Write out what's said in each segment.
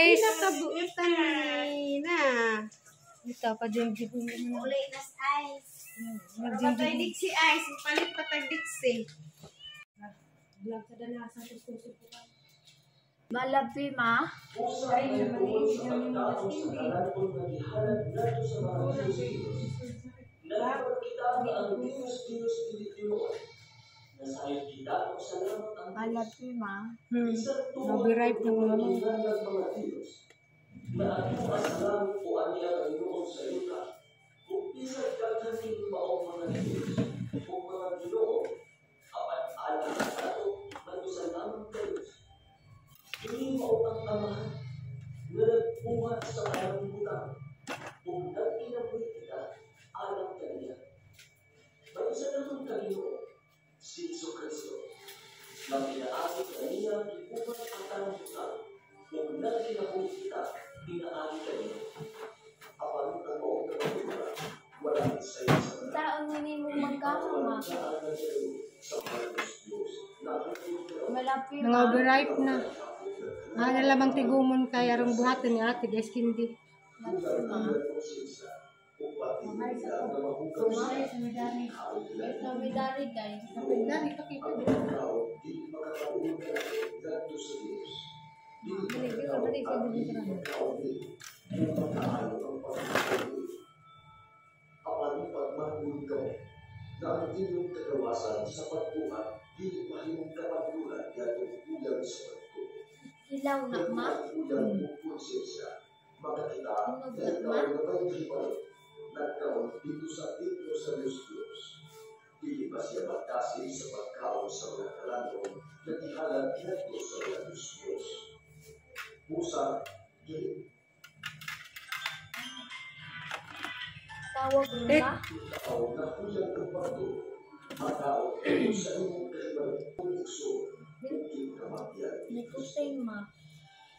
Guys. Nakabuutan ni na. Ito pa dyan. Uli nas ice. Patay diksi ice, palit patag diksi. Malapi ma. Malapi ma. Nabiripe ng mga mga. Taon ni mo magkama ma. Malapi Mga ma. overripe na. Ah, na lamang tigumon kay arong buhaton ni ate guys kindi. Malapi ma. Sabi dari guys. Dali pakita. Dali, dali, dali, dali, dali. Apan pagmahulog ka na ang inyong kagawasan sa pagbuhat, dili mahimong kapandulan gadtong kulang sa pagtuo. Hilaw na ma. Kulang ug konsensya, makakita Hinog na na ikaw ma. na may hibalo, nagkaon dito sa templo sa Diyos Diyos. Dili ba siya magkasi sa pagkaon sa mga kalandong na gihalad ngadto sa mga Diyos Diyos? Busa, dili Tawag mo Eh. ma. ikaw na kulang og pagtuo, makaon tungod sa imong kahibalo ug igsoon ug kinkamatian. May kusing ma.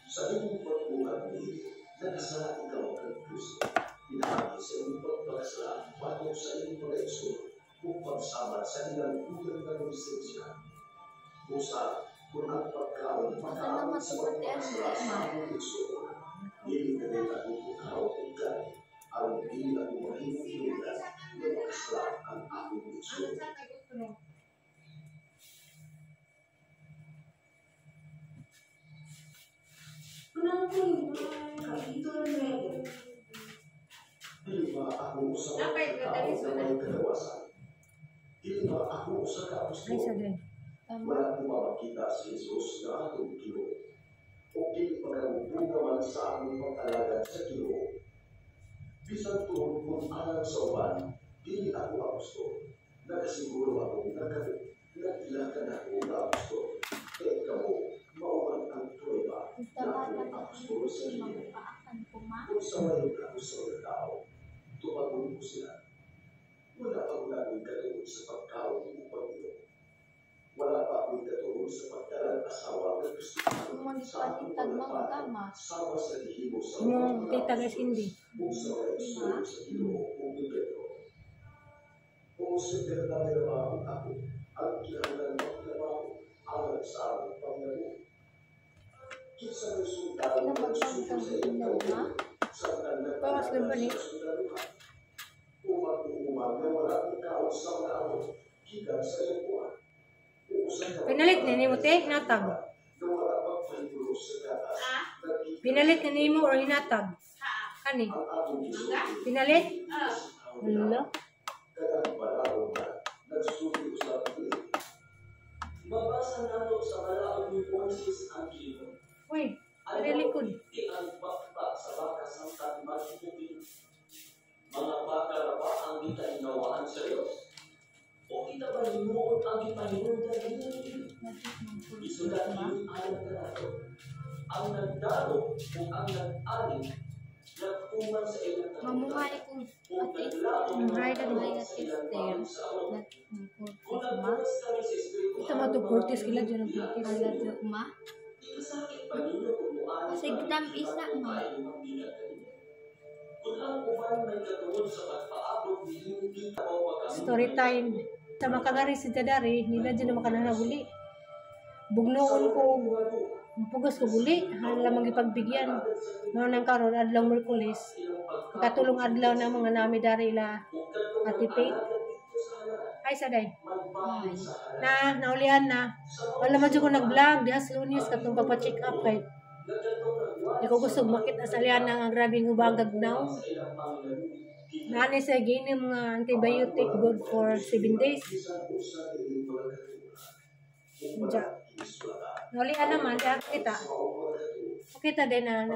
Sa imong pagbuhat niini, nakasala ikaw kang Kristo. Pinaagi sa imong pagpakasala batok sa imong mga igsoon ug pagsamad sa ilang kulang na konsensya. Busa, kung ang pagkaon makaabot Salamat sa sa pati ang pagpakasala sa ma. among igsoon, dili na nila akong mukaon og karne, aron dili ako mahimong hinungdan nga makasala ang akong igsoon. Dili ba ako usa ka Napay, tao madali na may kagawasan? Dili ba ako usa ka Ay, apostol? sa dali. Tama. Wala ko makita si Jesus na atong Ginoo. O dili magamubunga man sa among pag-alagad sa Ginoo. Bisan tuod kung alang sa uban, dili ako apostol. Nakasiguro ako nga kamo, nga ila ka na ako nga apostol. Kay kamo, mao man ang prueba Basta na ba ako na apostol sa kusing Ginoo. mapaakan ko ma. Kung sawayon ako sa mga tao, tumagon ko sila. Wala pa wala ako'y katuod sa pagkaon o pag-inom. Wala pa ako'y katuod sa pagdalang asawa ng Kristiyano Kung sa akong magipatitag mga mangga bata, ma. sama sa gihimo sa Yung mga tita guys apostol kindi. ug sa mga igsoon sa Ginoo ug ni Pedro. O si Bernabe ba ug ako ang kinahanglan magtrabaho alang sa among panglago? Kinsa may sundalo Sila nga nagsugo magpangkang sa iyang hilaw ma. kaugalingon samtang Pawas nagpalagad lang ba ni? sa sundaluhan? O mag-uuman nga wala kaon sa mga amot gikan sa iyang kuan? O usa ka Pinalit ni nimo te, hinatag. nga wala magpahibulos sa gatas Ah? nga gikan Pinalit ni nimo or hinatag? Kani? Ang atong gisulti Pinalit? Ah. Hala. kanang balaod na nagsulti usab niini. Mabasa nato sa balaod ni Moises ang Ginoo. Uy, Ayaw likod. iti ang bakba sa baka samtang magpupil. Mga baka ra ba ang gikainawaan sa Dios? O kita ba himuon ang gipahinungdan niini? Isulat kini alang kanato. Ang nagdalo o ang nag-ani nagtuman sa ilang Mamuhay katungdanan kong o ate. naglaom Mamuhay ka din. Mamuhay sa na ilang sister. baon sa amot. Kung Ma. nagtumas kami sa Ito mo to Espirituhanon mga Curtis kila dyan ang pagbibilang Curtis. sa Ala inyo, joke ma. ikasakit ba ninyo kung muani Kasi kami dam bilang isa kung ma. kaayong gikan kaninyo? Kung ang uban may katuod sa pagpaabot niini o pa kami Story may time. katuod. Sa makagari si Tadari, nila dyan na makananaguli. Sa Bugnoon ko ubang mga luha, Pugos ko guli, hala magipagbigyan. Mao nang karon adlaw Miyerkules. Katulong adlaw na mga nami dari ila Ate Faith. Ay saday. Ay. Na naulian na. Wala man jud ko nag-vlog diha sa Lunes katong pagpa-check up kay di ko gusto makita sa Aliana nga grabing hubagag now. Naani sa giinom nga antibiotic good for 7 days. Diya. Naulian naman diha kita. Kita din na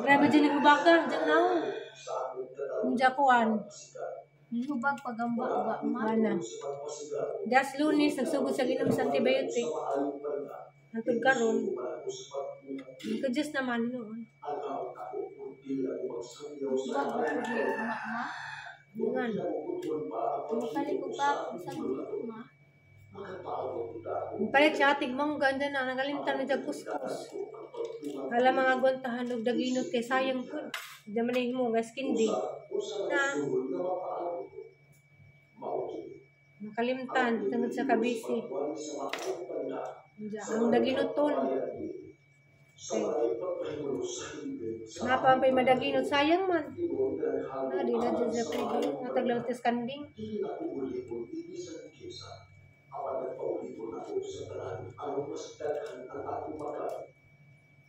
grabe dyan yung hubaga dyan now. Diya kuan. Hubag pagamba ba ma. Ana. Das Lunes nagsugod sa ginom sa antibiotic. Hantod karon. Nagka-adjust naman noon. Hubag ba pud ni ugma ma. Ngan. Makalit ko pa sa ma. Palit siya atig mangga andyan na nagalimtan na dyan kuskus. Hala mga gwantahan og daginot kay sayang pud. Di man mo gas kindi. Na nakalimtan tungod sa kabisi. Diya, ang daginoton. Kay napa pa'y madaginot sayang man. Na di na dyan sa pwede. Nataglaw tis kanding.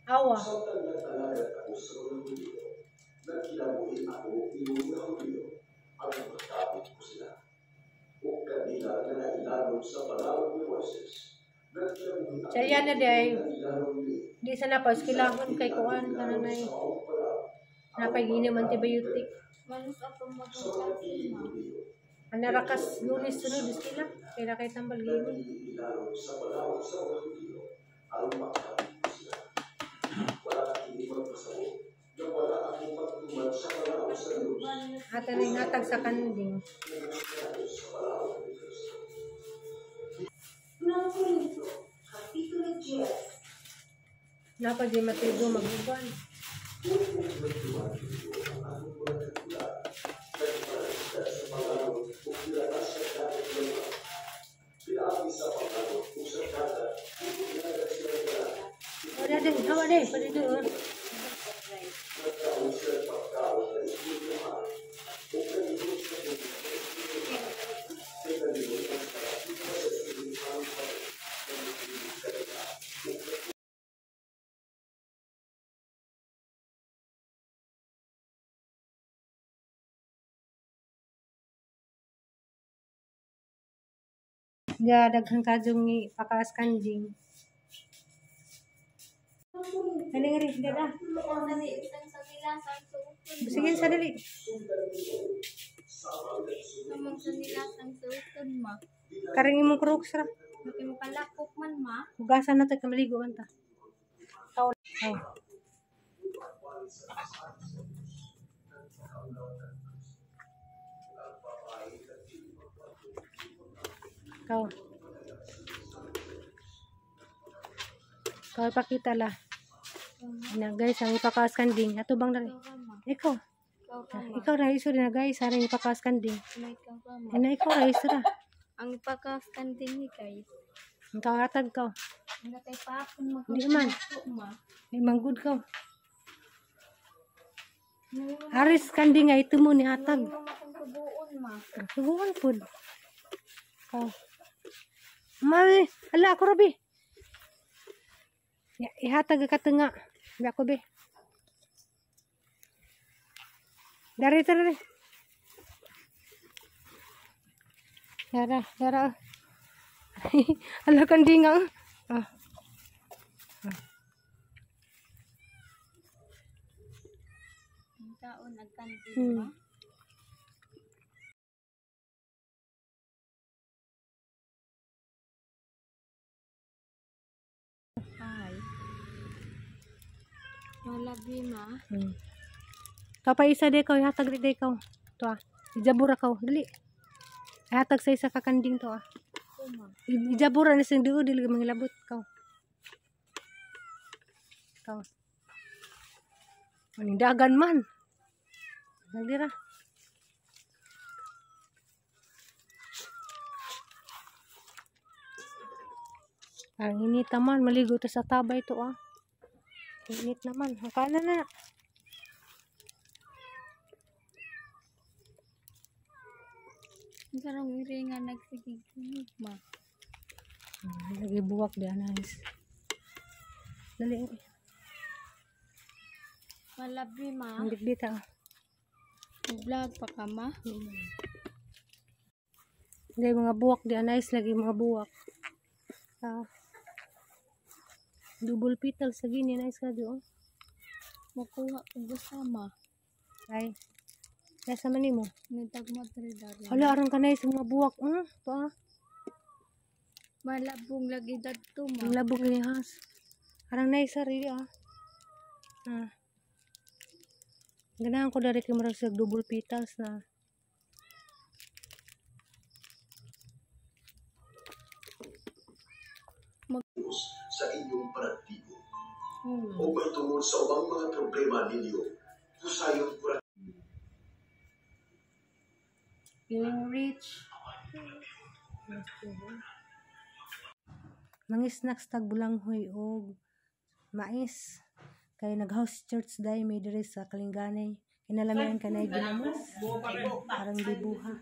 Awa. Siya na day. Di sa napas kilahon kay kuan kananay. Napay giinom antibiotic. Manus ako magklase ma. Anarakas Lunes sunod sila. Kaya kay tambal giinom. Ata na yung hatag sa kanding. Napa di matigo maguban. Wala din, hawa din, pwede doon. Ya, daghan kajong ni pakaas kanjing. Dali nga rin, dala. Sige, sa dali. Karing imong crocs ra. Makalakop man ma. Hugasan na to kamaligo man ta. Oh. Ikaw. Ikaw ipakita la. Na guys, ang ipakaas kanding. Ato bang dali? Ikaw. Ikaw ra iso na guys, ang ipakaas kanding. Ina ikaw ra iso ra. Ang ipakaas kanding ni guys. Ang kaatag ka. Ang kay paapon Hindi man. May manggod ka. Aris kanding nga ito mo ni atag. Subuon pud. Oh. Mali, ala ako rabi. Ya, ihatag ka tunga. Bi ako be. Dari dari. Dara, dara. Ala kanding nga. Ah. Taon nagkanding ba? Malagi ma. Kapay isa de ko ihatag ri de ko. To ah. Ijabura ko, dali. Ihatag sa isa ka kanding to ah. Ijabura na sing duo dili mangilabot ka. Ikaw. Manindagan man. Nagdira. Ang init naman, maligo ta sa tabay to ah. Init naman. Hakala na. Ang sarong iri nga nagsigig ma. Lagi buwak di nice. Dali. Malabi ma. Ang bitbit ah. Vlog pa ka ma. Dali mga buwak di nice lagi mga buwak. Ah. Double petal sa gini nice ka do. Makuha kog gusto ma. Ay. Nasa man nimo? Nitagma diri dari. Hala arang ka nice mga buwak. To ah. Malabong lagi dadto ma. Ang labog ni has. Arang nice ari ah. Ah. Ganahan ko dari kay murag sa double petals na. Sa inyong panagtigo. O may tungod sa ubang mga problema ninyo, husayon ko Feeling rich. Mga snacks tag bulanghoy og mais. Kay nag-house church day may diri sa Kalinganay. Kinalamian kanay ginamos. Arang libuha.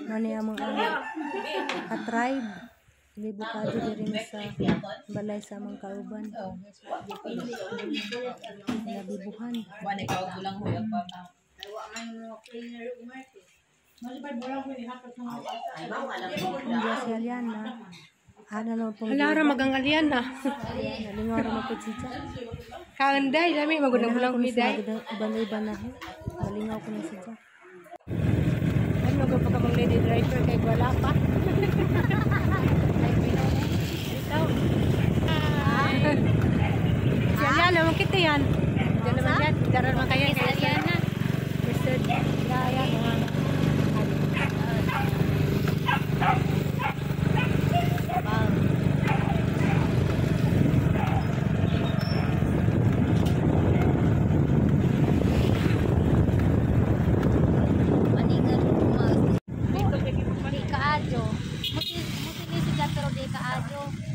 Mao ni among ang ka-tribe. Libo ka diri mi sa balay sa among kauban. Nabibuhan. Ang si Aliana. Ana naman pong Hala ra magang Aliana. Nalingaw ra man pud siya. Kaanday lami magudang bulang Ganahan ko hiday. na siya uban-uban na. Malingaw ko na siya. Ano ko pa ka lady driver kay wala pa. Ikaw. Si Aliana, makita yan. Diyan naman yan. Daral man kayo kay Aliana. Mr. Daya. Maningan ko. Di kaadyo. Muti ni siya pero di kaadyo.